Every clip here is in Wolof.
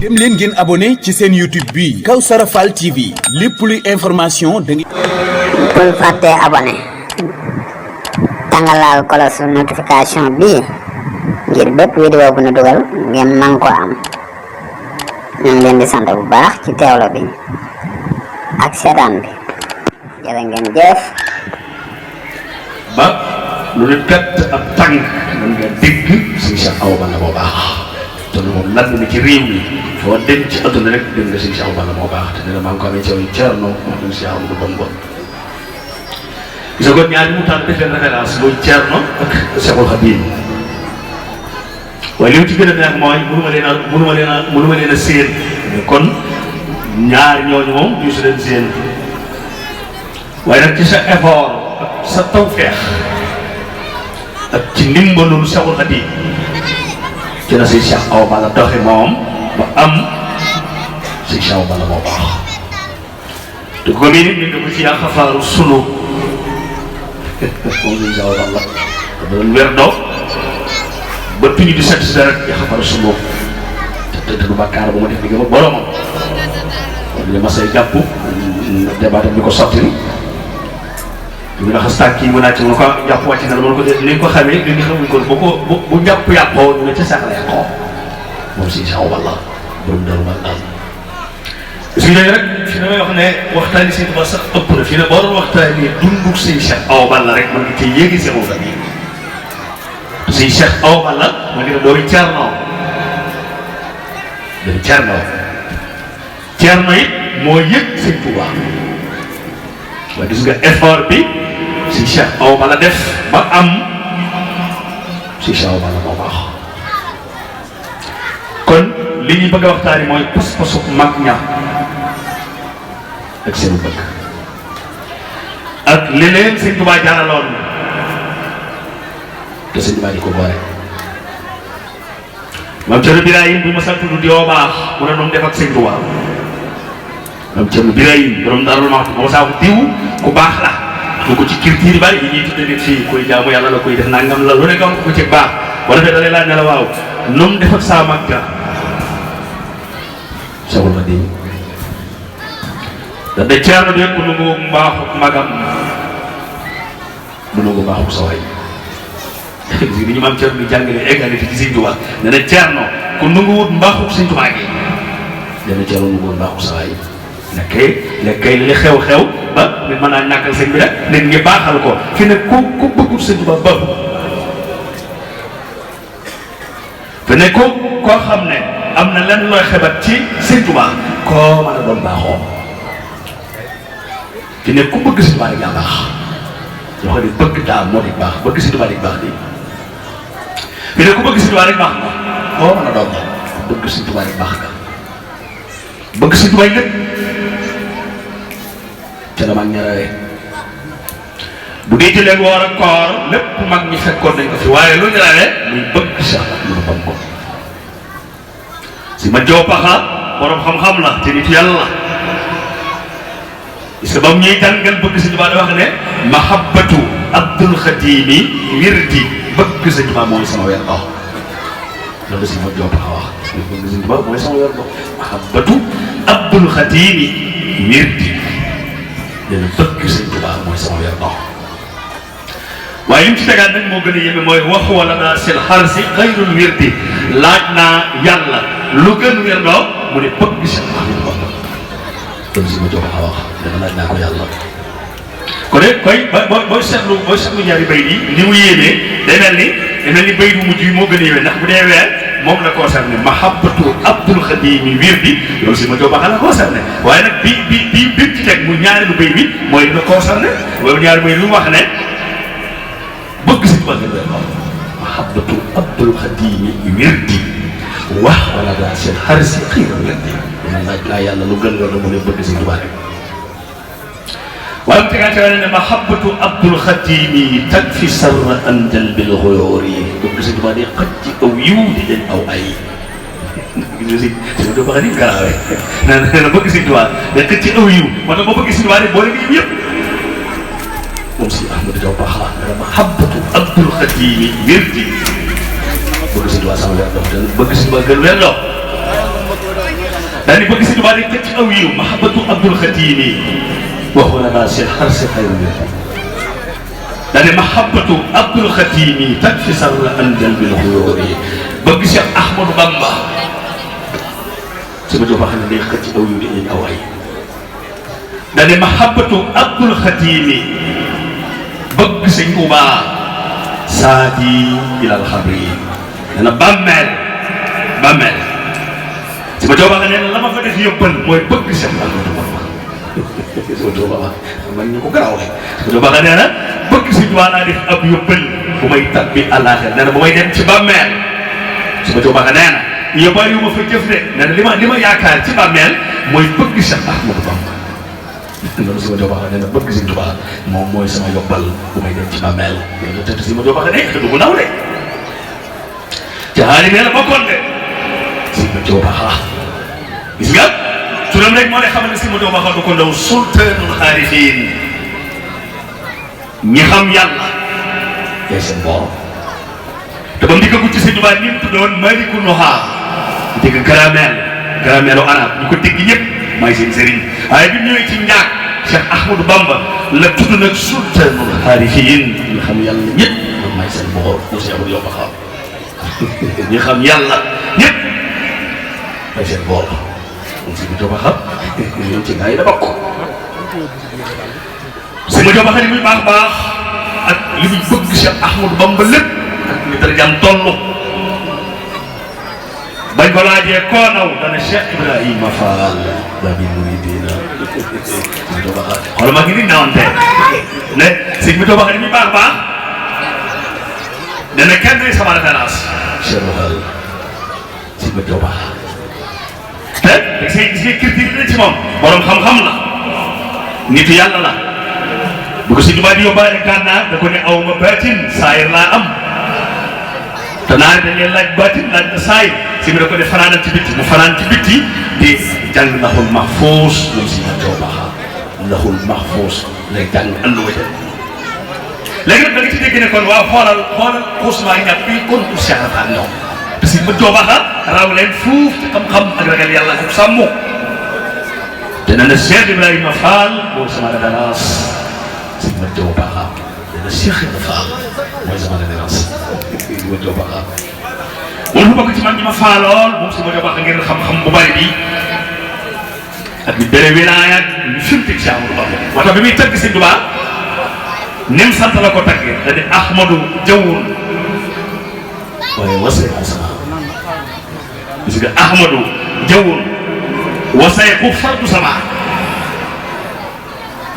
dem leen ngeen abonné ci seen YouTube bi Kawsara Fall TV lépp luy information da ngeen bul fàtte abonné tàngalaal kolos notification bi ngir bépp vidéo bu ñu dugal ngeen man ko am ñu ngi leen di sant bu baax ci teewlo bi ak seetaan bi jërë ngeen jëf ba lu ne kat ab tànk mën nga dégg suñu Cheikh Awa Balla moo baax te moom lan ni ci réew mi foo dem ci àdduna rek dégg nga suñu Cheikh Awa Balla moo baax te dina maa ngi ko amee ci yow Thierno wax dëgg Cheikh Amadou bon bon gis nga ñaari mu tànn def leen référence mooy Thierno ak Cheikhul Khadim waaye li mu ci gën a neex mooy mënuma leen a séen kon ñaar ñooñu moom du si leen séen waaye nag ci sa effort ak sa tawfeex ak ci ndimbalul Cheikhul Khadim ci la si Cheikh Awa Balla doxe moom ba am si Cheikh Awa Balla moo baax te ko bii nit ñi da ko ci yàq xafaaru sunu moom si Cheikh Awa Balla da doon wér doo ba tuñu di set si rek yàq xafaaru sunu te du bàkkaar bu ma def digg ba boromam kon li ma say jàpp débat bi ko sotti ñu nga xas tànk yi mu naaj ci mu ko jàpp wàcc na la ko def ni ko xamee li nga xamuñ ko bu jàpp yàqoo ñu nga ca sax la yàqoo moom si Cheikh Awa Balla borom daru ma daal su ñu rek fi damay wax ne waxtaani si ba sax ëpp na fi ne boo doon waxtaani dundug si Cheikh Awa Balla rek mën nga cee yéegi Cheikh Awa Balla si Cheikh Awa Balla ma ngi ne dooy Thierno dooy Thierno it moo yëg Sëñ Tuubaa waaye gis nga effort bi si Cheikh Awa Balla def ba am si Cheikh Awa Balla moo baax kon li ñuy bëgg a waxtaani mooy pas-pasu mag ña ak seen bëgg ak li leen Sëñ Tuubaa jaaraloon te Sëñ Tuubaa di ko boole maam Cerno Birahim bu ma sant du di yoo baax mu ne noonu def ak Sëñ Tuubaa maam Cerno Birahim borom Daaru Muxti moo saa ko diw ku baax la lu ko ci culture bari yi ñuy tudde nit fii koy jaamu yàlla la koy def nangam la lu ne nga ko ci baax wala de dalee laaj ne la waaw noonu def ak saa mag ja Cheikhul Khadim da de Thierno de ku nangu mbaaxu magam du nangu mbaaxu sa waay ni ñu maam Thierno di jàngale égalité ci Sëñ Tuubaa ne na Thierno ku nangu wut mbaaxu Sëñ Tuubaa gi dana Thierno nangu wut mbaaxu sa waay nekkee li xew-xew ba nit mën naa ñàkkal sëñ bi rek nit ñi baaxal ko fi ne ku bëggut Sëñ Tuubaa baaxu fi ne koo xam ne am na lenn looy xebat ci Sëñ Tuubaa koo mën a doon baaxoo fi ne ku bëgg Sëñ Tuubaa rek yaa baax yoo xam ne bëgg daal moo di baax bëgg Sëñ Tuubaa rek baax di fi ne ku bëgg Sëñ Tuubaa rek baax nga koo mën a doon bëgg Sëñ Tuubaa rek baax nga bëgg Sëñ Tuubaa nag ca la mag ña rawee bu dee jëlee woor ak koor lépp mag ñi fekkoon nañ ko fi waaye lu ñu rawee muy bëgg sax lu bam ko si ma joo paxa borom xam-xam la te nit yàlla la parce que ba mu ñuy jàngal bëgg Sëñ Tuubaa da wax ne mahabbatu Abdul Xadimi wirdi bëgg Sëñ Tuubaa mooy sama weer dox loolu si ma joo paxa wax bëgg Sëñ Tuubaa mooy sama weer dox mahabbatu Abdul Xadimi wirdi dana bëgg Sëñ Tuubaa mooy sama weer dox waaye li mu ci tegaat nag moo gën a yéeme mooy wax wala naa seen xar si xayrul wirdi laaj naa yàlla lu gën weer doo mu ne bëgg Sëñ Tuubaa loolu si ma jox a wax dama laaj naa ko yàlla kon de booy seetlu ñaari bay yi ni mu yéemee day mel ni bay bu mujj bi moo gën a yéeme ndax bu dee weer moom la concerné mahabbatu Abdul Xadim wirdi loolu si ma jox a la concerné waaye nag bi ci teg mu ñaareelu bay bi mooy dina concerné waaye ñaari bay lu mu wax ne bëgg Sëñ Tuubaa gën weer mahabbatu Abdul Xadim wirdi wax wala daa seen xarit si xëyral wirdi dina laaj laa yàlla lu gën loolu mu ne bëgg Sëñ Tuubaa rek waaye mu tegaat ne mahabbatu Abdul Xadim takfi sarra an jalbil xuyóori bëgg Sëñ Tuubaa di xëj ci aw yiw di leen aw ay gis nga si doo ni garaawe na bëgg Sëñ Tuubaa day xëj ci aw yiw moo tax boo bëgg Sëñ Tuubaa rek boole nga yiw yëpp moom si Ahmadou Diaw Pakha mahabbatu Abdul Xadim wirdi bëgg Sëñ Tuubaa sama weer dox te bëgg Sëñ Tuubaa gën weer dox daal di bëgg si Tuubaa di ci aw yiw mahabbatu Abdul Xatimi waxu la naa seen xar si xayru daal di mahabbatu Abdul Xatimi tak fi sarra anjal bil xuyóori bëgg Cheikh Ahmadou Bamba si ma joo xam ne day xëcc aw yiw di ay aw ay daal di mahabbatu Abdul Xatimi bëgg Sëñ Tuubaa saadi ilal xabri dana bàmmeel si ma joo xam ne la ma fa def yóbbal mooy bëgg Cheikh Ahmadou Bamba si ma joo xam man ñu ko garaaw si ma joo xam ne bëgg Sëñ Tuubaa naa def ab yóbbal bu may tabbi àllaaxira nee na bu may dem ci bàmmeel si ma joo xam ne yóbbal yu ma fa jëf de nee na li ma yaakaar ci bàmmeel mooy bëgg Cheikh Ahmadou Bamba loolu si ma joo xam ne bëgg Sëñ Tuubaa moom mooy sama yóbbal bu may dem ci bàmmeel loolu te si ma joo xam ne du ko naw de ci xaali mee la bokkoon de si ma joo baax gis nga turam rek moo lay xamal ne si ma joo baax du ko ndaw sultaanul xaarifiin ñi xam yàlla yaay seen borom te ba mu dikkagu ci Sëñ Tuubaa ni mu tuddoon Maliku Nuhaa dégg garameelu arab ñu ko dégg ñëpp mooy seen sëriñ waaye bi ñëwee ci njaag Cheikh Ahmadou Bamba la tudd nag sultaanul xaarifiin ñi xam yàlla ñëpp man maay seen borom mu si amul yomb xam ñi xam yàlla ñëpp may seen borom moom si ma jooba xam ñoom ci gaa yi da bokk si ma jooba xam li muy baax ak li muy bëgg Cheikh Ahmadou Bamba lépp ak li darajaam toll bañ ko laajee koo naw dana Cheikh Ibrahima Fall Babi Mouridina ma jooba xam xool ma ngi ni nawante ne si ma jooba xam li muy baax dana kenn day sama référence Cheikh Fall si ma jooba te da say gis nga critique la ci moom borom xam-xam la nitu yàlla la bu ko Sëñ Tuubaa di yóbbaale gànnaar da ko ne aw ma baatin saayir laa am te naa dañ leen laaj baatin laaj na saayir si mi da ko ne fanaanal ci bitti mu fanaan ci bitti di jàng Lahul Mahfuus moom si ma jooba Lahul Mahfuus lay jàng àlluwa ja léegi nag da nga ci dégg ne kon waaw xoolal Ousmane ñàkk bi kon du Cheikh Rafal ñoom parce que ma joobaxa raw leen fuuf ci xam-xam ak ragal yàlla ak sàmm te nee na Cheikh Ibrahima Fall mooy sama référence si ma joobaxa nee na Cheikh Ibrahima Fall mooy sama référence si ma joobaxa moom lu bokk ci man ñi ma faalool moom si ma joobaxa ngeen xam-xam bu bari bi ak ñu bere wilaaya ñu firtik Cheikh Amadou Bamba moo tax bi muy tëgg Sëñ Tuubaa nim sant la ko taggee da di Ahmadou Jawwun waaye waseeku sama gis nga Ahmadou Jawwun waseeku fardu sama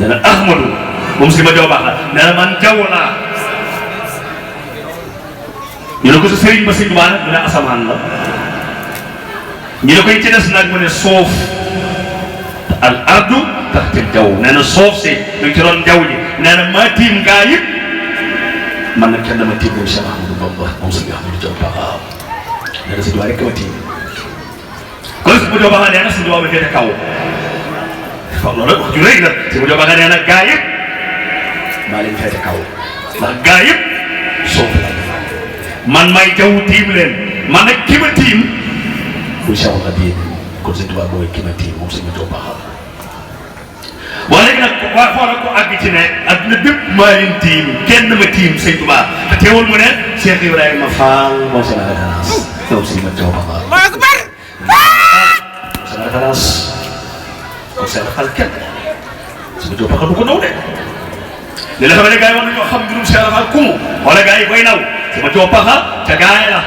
nee na Ahmadou moom si ma joo baax la nee na man jaww laa ñu ne ko sa sëriñ ba Sëñ Tuubaa nag mu ne asamaan la ñu ne koy ci des nag mu ne suuf al ardu taxtil jaww nee na suuf si ñu ci doon jaww ji nee na maa tiim gaa yëpp man nag kenn dama tiim moom Cheikh Ahmadou Bamba moom Sëñ Ahmadou Diop Baax nee na Sëñ Tuubaa rek ma tiim kon Sëñ Ahmadou Baax nee na Sëñ Tuubaa ba féete kaw waaw loolu wax ju rëy la Sëñ Ahmadou Baax nee na gaa yëpp maa leen féete kaw ndax gaa yëpp suuf la man may jaww tiim leen man nag ki ma tiim muy Cheikh Xadim kon Sëñ Tuubaa mooy ki ma tiim moom Sëñ Ahmadou Baax waaye léegi nag waa xoolal ko àgg ci ne adduna bépp maa leen tiim kenn ma tiim Sëñ Tuubaa te teewul mu ne Cheikh Ibrahima Fall moo sama référence yow si ma Diop Baax sama référence kon seen xel kenn si ma Diop Baax du ko naw de li la xam ne gars yi war nañoo xam mbirum Cheikh Fall kumu wala gars yi koy naw si ma Diop Baax ca gars yi la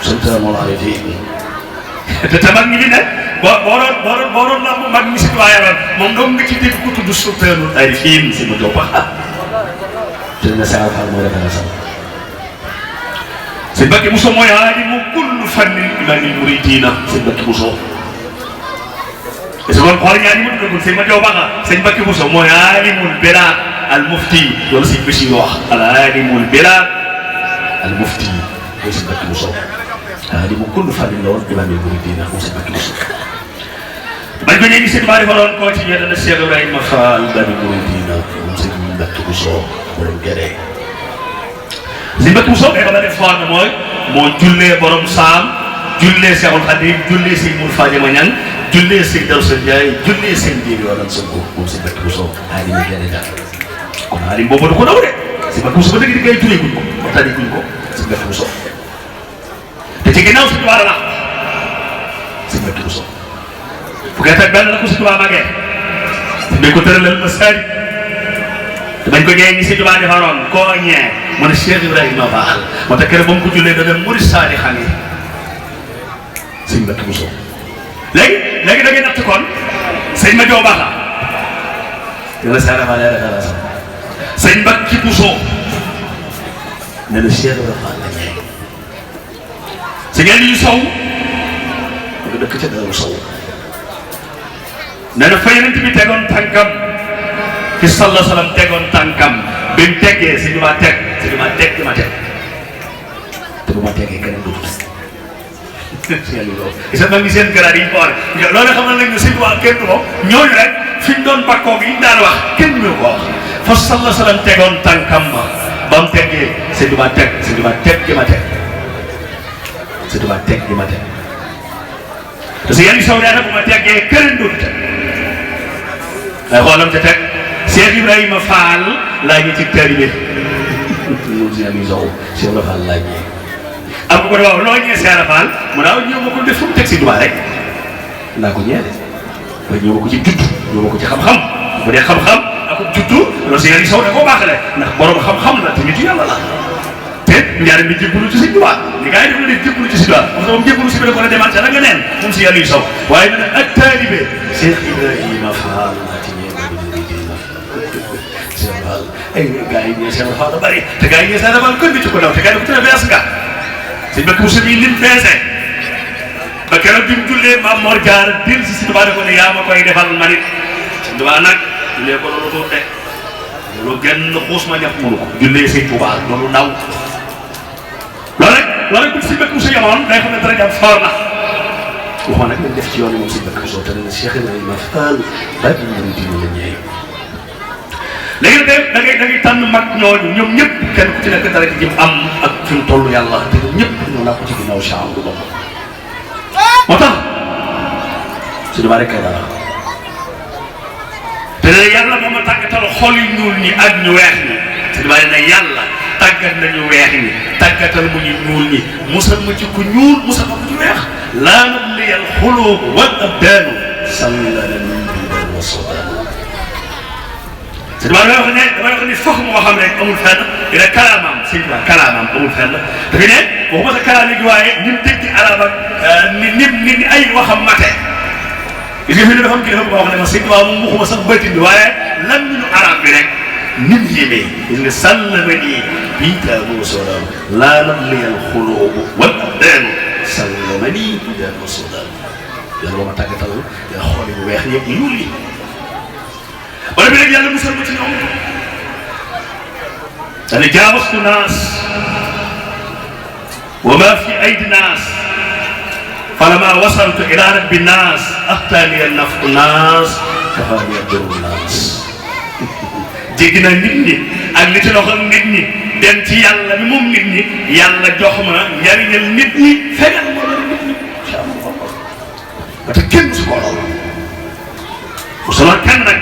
sultaanul aarifiin te mag ñi di ne boo doon lamb mag ñi si waaye moom dong nga ci dégg ku tudd sultaanul aarifiin si ma Diop Baax te ne Cheikh Fall mooy référence sëñ Mbacke Bousso mooy aalimu kullu fannin imaamil muridiina sëñ Mbacke Bousso est-ce que kon xool ñaar ñi ma tuddagul sëñ ma Diop Baax sëñ Mbacke Bousso mooy aalimul bilaa al mufti loolu sëñ Bachir wax al aalimul bilaa al mufti mooy sëñ Mbacke Bousso aalimu kullu fannin la woon imaamil muridiina moom sëñ Mbacke Bousso bañ ko ñëw sëñ Ba defaloon koo ci ñebe na Cheikh Ibrahima Fall imaamil muridiina moom sëñ Mbacke Bousso borom Gede li Mbacke Bousso day ba def forme mooy moo jullee borom saam jullee Seexul Xadiim jullee sëñ Mour Fadiama Ñang jullee sëñ Daw Sa Njaay jullee sëñ Jéeri Walan Sonko moom sëñ Mbàkke Buso alim yi gën a jaar kon alim boobu du ko daw de sëñ Mbàkke Buso ba dëgg di ngay jullee guñ ko waxtaanee guñ ko sëñ Mbàkke Buso te ci ginnaaw sëñ Tuubaa la sëñ Mbàkke Buso fukki at ak benn la ko sëñ Tuubaa magee dañ ko tëralal ma sari te bañ ko ñëwee ñi sëñ Tuubaa defaroon koo ñee mu ne Cheikh Ibrahima Fall moo tax keroog ba mu ko jullee da dem murid saadi xam yi sëñ Mbàkke Buso léegi da ngay natt kon sëñ ma joo baax la yàlla saarafa leer sëñ Mbàkke Buso ne la Cheikh Ibrahima Fall la ñee sëñ Aliou Sow nga dëkk ca Daaru Sow nee na fa Yonent bi tegoon tànkam fi sallallahu alayhi wa sallam tegoon tànkam bi mu teggee si ñu ma teg si ñu ma teg di ma teg te bu ma teggee keneen dugg si yàlla loolu gis nga ngi seen garaat yi boole loolu xam nañ ne si waa kenn du ko ñooñu rek fi ñu doon bakkoo gi ñu daan wax kenn ñu ko wax fa sallallahu alayhi wa sallam tegoon tànkam ba mu teggee si ñu ma teg si ñu ma teg di ma teg si ñu ma teg di ma teg te si yàlla sow nee na bu ma teggee keneen dugg teg ay xoolam te teg Cheikh Ibrahima Fall laa ñu ci taalibe loolu si yàlla sow Cheikh Ibrahima Fall laa ñëwee am ko waaw loo ñëwee Cheikh Fall mu naaw ñëw ma ko def fu mu teg si Tuubaa rek naa ko ñëwee de ba ñëw ma ko ci juddu ñëw ma ko ci xam-xam bu dee xam-xam ak juddu loolu si yàlla sow da koo baaxale ndax borom xam-xam la te nitu yàlla la te njaaram bi jébbalu ci Sëñ Tuubaa li gars yi def na def jébbalu ci Sëñ Tuubaa parce que moom jébbalu si bi da ko la demaat la nga neen moom si yàlla yu sow waaye nag ak taalibe Cheikh Ibrahima Fall laa ci ñëwee ay gars yi ñëw Cheikh Fall bari te gars yi ñëw Cheikh Fall kër bi ci ko daw te gars yi ko tënk bees nga sëñ Mbàkke Buso bi lim feese ba keroog bi mu jullee Maam Mor Jaara dil si Sëñ Tuubaa ne ko ne yaa ma koy defal man it Sëñ Tuubaa nag jullee ko loolu tuut de loolu genn xuus ma ñàkk mënu ko jullee Sëñ Tuubaa loolu ndaw loolu rek bu Sëñ Mbàkke Buso yemoon day xam ne dara jàpp foor na waxoon nag nañ def ci yoon yi moom Sëñ Mbàkke Buso te ne Cheikh Ibrahima Fall ba bi ñu dina la ñëwee léegi nag da ngay tànn mag ñooñu ñoom ñëpp kenn ku ci nekk dara ji mu am ak fi mu toll yàlla te ñoom ñëpp ñoo laa ko ci ginnaaw Cheikh Amadou Bamba moo tax suñu bari kay dara te ne yàlla moo ma tàggatal xol yu ñuul ñi ak ñu weex ñi suñu bari ne yàlla tàggat nañu weex ñi tàggatal mu ñu ñuul ñi musal ma ci ku ñuul musal ma ci weex laa nabliyal xuluub wal abdaanu sallala min bidan wa sodan damay wax ne foog moo xam ne amul fenn dina kalaamaam sëñ bi kalaamaam amul fenn dafa ne waxuma sa kalaam yi waaye ni mu dégg arab ak ni ay waxam mate gis nga fi ne dafa am kilifa bu wax ne ma sëñ bi moom waxuma sax bëtin bi waaye lan ñu arab bi rek ni mu yéemee gis nga sallama nii bii taamu soodaan laa nabliyal xuluubu wal abdaanu sallama nii bii taamu soodaan yàlla moo ma tàggatal xool yu weex yeeg yu ñuul yi wala bi nag yàlla musal ma ci ñoom dana jaawastu naas wa ma fi aydi naas falama wasaltu ila rabbi naas axtaaniya naftu naas kafaaniya duru naas jéggi naa nit ñi ak li ci loxo nit ñi dem ci yàlla mi moom nit ñi yàlla jox ma njariñal nit ñi fegal ma la nit ñi incha allah ba te kenn su ko lool bu sonal kenn nag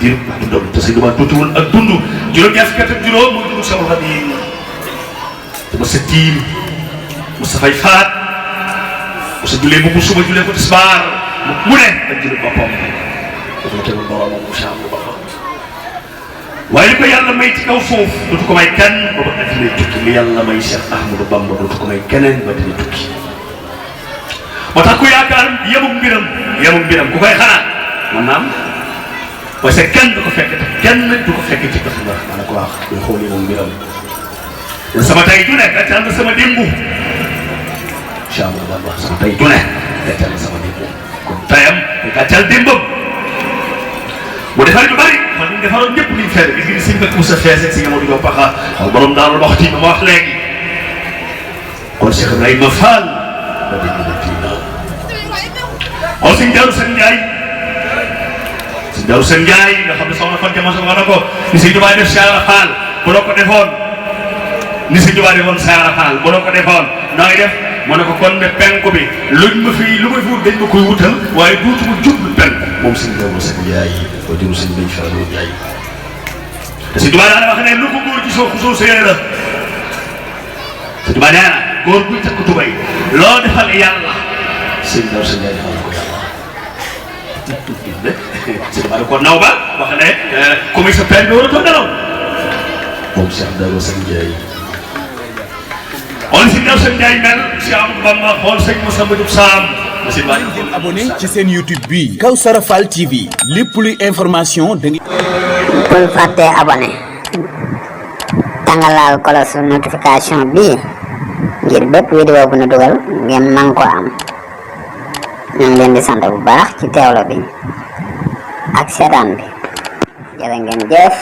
diir dundam te Sëñ Tuubaa tuutiwul ak dund juróom-ñaar fukki at ak juróom mooy dund Seexul Xadiim te ma sa tiim ma sa fay faat ma sa julee bu suba julee ko tisbaar mu ne ak jël boppam dafa la tegoon boromam mu Cheikh Ahmadou Bamba waaye li ko yàlla may ci kaw foofu dootu ko may kenn ba ba addinay tukki li yàlla may Cheikh Ahmadou Bamba dootu ko may keneen ba dina tukki moo tax ku yaakaar yemuk mbiram ku koy xalaat man naam parce que kenn du ko fekk kenn du ko fekk ci kër ma ne ko wax ñu xool yi moom mbiram sama tay ju nekk gàccal na sama démbu Cheikh Ahmadou Bamba sama tay ju nekk gàccal na sama démbu kon tayam gàccal démbam bu defar ñu bari man ñu defaroon ñëpp liñ feere gis nga Sëñ Mbàkke Buso fees ak Sëñ Amadou Diop Paxa xaw borom daal waxti ma wax léegi kon Cheikh Ibrahima Fall la dégg na fii naa xool Sëñ Daaru Sën Njaay Daaru Sën Njaay nga xam ne soxna Fatou Diamanche wax na ko ni Sëñ Tuubaa def Cheikh Ibra Fall bu la ko defoon ni Sëñ Tuubaa defoon Cheikh Ibra Fall bu la ko defoon nooy def mu ne ko kon ne penku bi luñ ma fi lu ma fi wut dañ ma koy wutal waaye duutuma jublu penku moom sëñ Dawro Seck Njaay wa diru sëñ Bañ Fallou Njaay te si Tuubaa daana wax ne lu ko góor ci soo xusoo séeré la si Tuubaa nee na góor buy takk tubay loo defal yàlla sëñ Dawro Seck Njaay defal ko yàlla si Tuubaa ko naw ba wax ne comme sa père bi war a toog nelaw moom Cheikh Dawro Seck Njaay on si Dawro Seck Njaay mel si Amadou Bamba xool sëñ Moussa Mbadou Sam abonné ci seen YouTube bi Kawsara Fall TV lépp luy information da ngeen bul fàtte abonné tàngalaal cloche notification bi ngir bépp vidéo bu ñu dugal ngeen man ko am ñu ngi leen di sant bu baax ci teewlo bi ak seetaan bi jërë ngeen jëf